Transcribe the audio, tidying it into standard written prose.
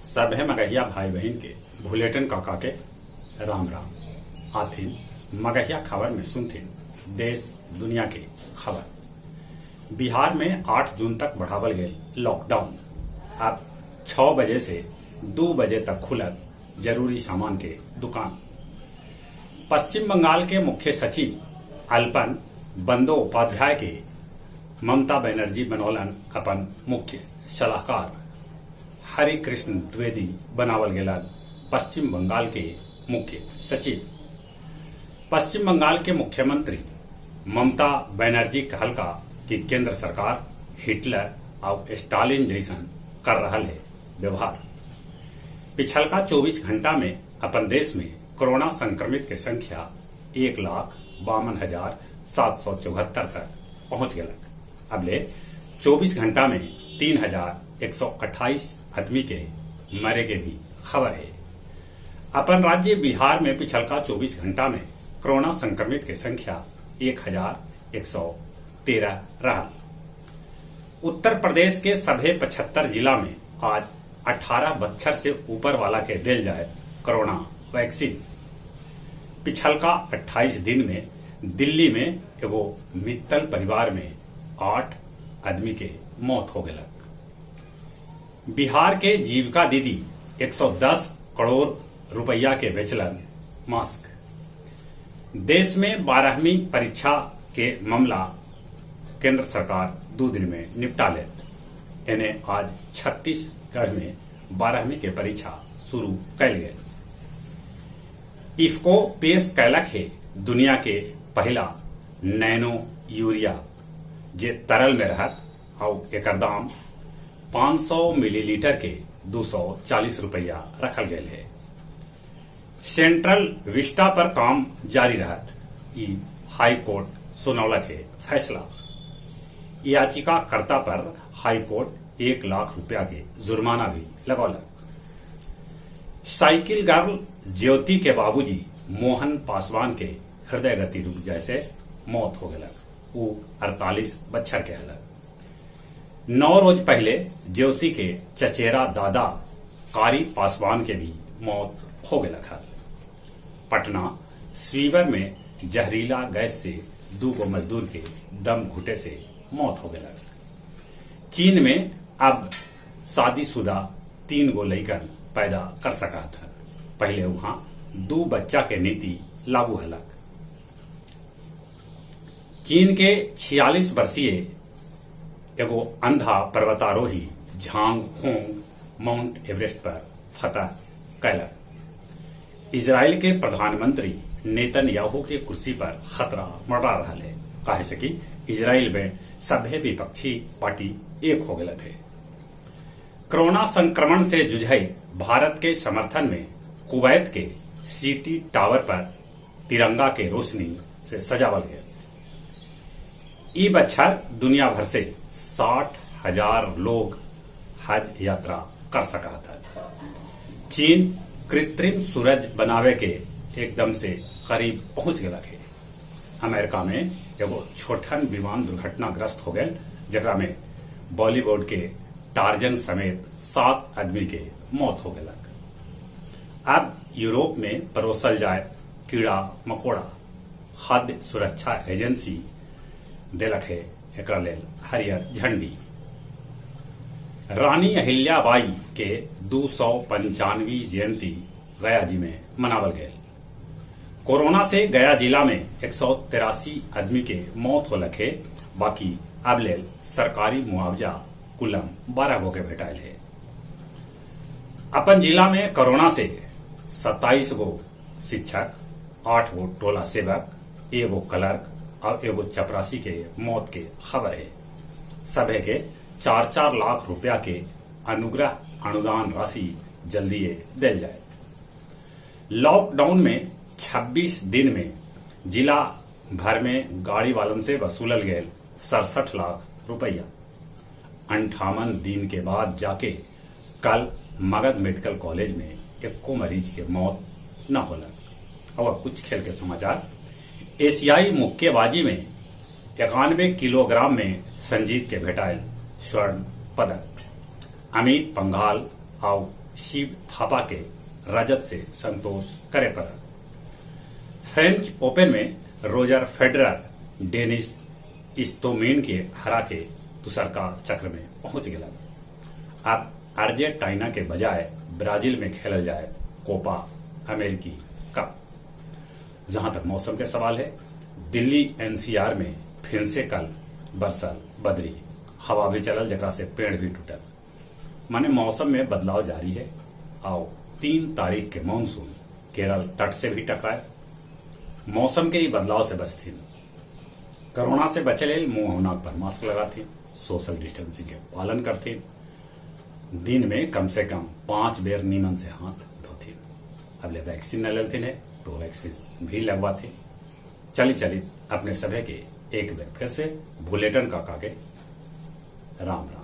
सभे मगहिया भाई बहिन के भुलेटन काका के राम राम। आथिन मगहिया खबर में सुनथिन देश दुनिया के खबर। बिहार में 8 जून तक बढ़ावल गेल लॉकडाउन, अब 6 बजे से 2 बजे तक खुलत जरूरी सामान के दुकान। पश्चिम बंगाल के मुख्य सचिव अल्पन बंदोपाध्याय के ममता बनर्जी बनौलन अपन मुख्य सलाहकार। हरिकृष्ण द्विवेदी बनावल गेलन पश्चिम बंगाल के मुख्य सचिव। पश्चिम बंगाल के मुख्यमंत्री ममता बनर्जी कहलका कि केंद्र सरकार हिटलर आउ स्टालिन जैसन कर रहल है व्यवहार। पिछलका 24 घंटा में अपन देश में कोरोना संक्रमित के संख्या 1,52,774 तक पहुंच गेलक। अबले 24 घंटा में 3,128 आदमी के मरे के भी खबर है। अपन राज्य बिहार में पिछलका 24 घंटा में कोरोना संक्रमित के संख्या 1,113 रहा। उत्तर प्रदेश के सभे 75 जिला में आज 18 बच्छर से ऊपर वाला के देल जाए कोरोना वैक्सीन। पिछलका 28 दिन में दिल्ली में एगो मित्तल परिवार में 8 आदमी के मौत हो गेलक। बिहार के जीविका दीदी 110 करोड़ रुपया के बेचलन मास्क। देश में 12वीं परीक्षा के मामला केंद्र सरकार 2 दिन में निपटा लेत। एने आज छत्तीसगढ़ में 12वीं के परीक्षा शुरू कैल गेल। इफको पेश कैलक है दुनिया के पहला नैनो यूरिया जे तरल में रहत और एकर दाम 500 मिलीलीटर के 240 रुपया रखल गेल है। सेंट्रल विस्टा पर काम जारी रहत, ई हाई कोर्ट सुनौलक है फैसला। याचिकाकर्ता पर हाई कोर्ट 1 लाख रुपया के जुर्माना भी लगौलक। साइकिल गर्ल ज्योति के बाबूजी मोहन पासवान के हृदय गति रुक जैसे मौत हो गलक। वो 48 बच्छर के हलक। 9 रोज पहले ज्योति के चचेरा दादा कारी पासवान के भी मौत हो गलक हल। पटना स्वीवर में जहरीला गैस से 2 गो मजदूर के दम घुटे से मौत हो गलक। चीन में अब शादीशुदा 3 गो लइकन पैदा कर सका था। पहले वहां 2 बच्चा के नीति लागू हलक। चीन के 46 वर्षीय एगो अंधा पर्वतारोही झांग होंग माउंट एवरेस्ट पर फतह कैलक। इजराइल के प्रधानमंत्री नेतन्याहू के कुर्सी पर खतरा मंडरा रहा है, काहे से कि इजराइल में सभे विपक्षी पार्टी एक हो गए थे। कोरोना संक्रमण से जुझे भारत के समर्थन में कुवैत के सिटी टावर पर तिरंगा के रोशनी से सजावल गया। ई बच्छर दुनिया भर से 60,000 लोग हज यात्रा कर सका था। चीन कृत्रिम सूरज बनावे के एकदम से करीब पहुंच गया है। अमेरिका में एगो छोटन विमान दुर्घटनाग्रस्त हो गए, जकरा में बॉलीवुड के टार्जन समेत 7 आदमी के मौत हो गया। अब यूरोप में परोसल जाए कीड़ा मकोड़ा, खाद्य सुरक्षा एजेंसी देलक है एकरा लेल हरियर झंडी। रानी अहिल्याबाई के 295वीं जयंती गया जी में मनावल गए। कोरोना से गया जिला में 183 आदमी के मौत होलक है, बाकी अब लेल सरकारी मुआवजा कुलम 12 गो के भेटायल है। अपन जिला में कोरोना से 27 गो शिक्षक, 8 गो टोला सेवक, 1 गो क्लर्क और 1 गो चपरासी के मौत के खबर है। सभे के 4-4 लाख रुपया के अनुग्रह अनुदान राशि जल्दी दिल जाए। लॉकडाउन में 26 दिन में जिला भर में गाड़ी वालन से वसूलल गए 67 लाख रुपया। 58 दिन के बाद जाके कल मगध मेडिकल कॉलेज में एको मरीज के मौत न होलक। और अब कुछ खेल के समाचार। एशियाई मुक्केबाजी में 91 किलोग्राम में संजीत के भेटायल स्वर्ण पदक। अमित पंघाल और शिव थापा के रजत से संतोष करे पड़ल। फ्रेंच ओपन में रोजर फेडरर डेनिस इस्तोमिन के हरा के दूसरका चक्र में पहुंच गेलन। अब अर्जेंटीना के बजाय ब्राजील में खेलल जाए कोपा अमेरिकी कप। जहां तक मौसम के सवाल है, दिल्ली एनसीआर में फिर से कल बरसल बदरी, हवा भी चलल जकरा से पेड़ भी टूटल। माने मौसम में बदलाव जारी है। आओ 3 तारीख के मानसून केरल तट से भी टकराए। मौसम के ही बदलाव से बचथिन। कोरोना से बचे लेल मुंह और नाक पर मास्क लगाथिन, सोशल डिस्टेंसिंग के पालन करथिन, दिन में कम से कम 5 बेर नीमन से हाथ धोथिन। अब ले वैक्सीन न लेलथिन है तो वैक्सीन भी लगवाथिन। चली चली अपने सभे के एक बेर फिर से बुलेटिन काका के राम राम।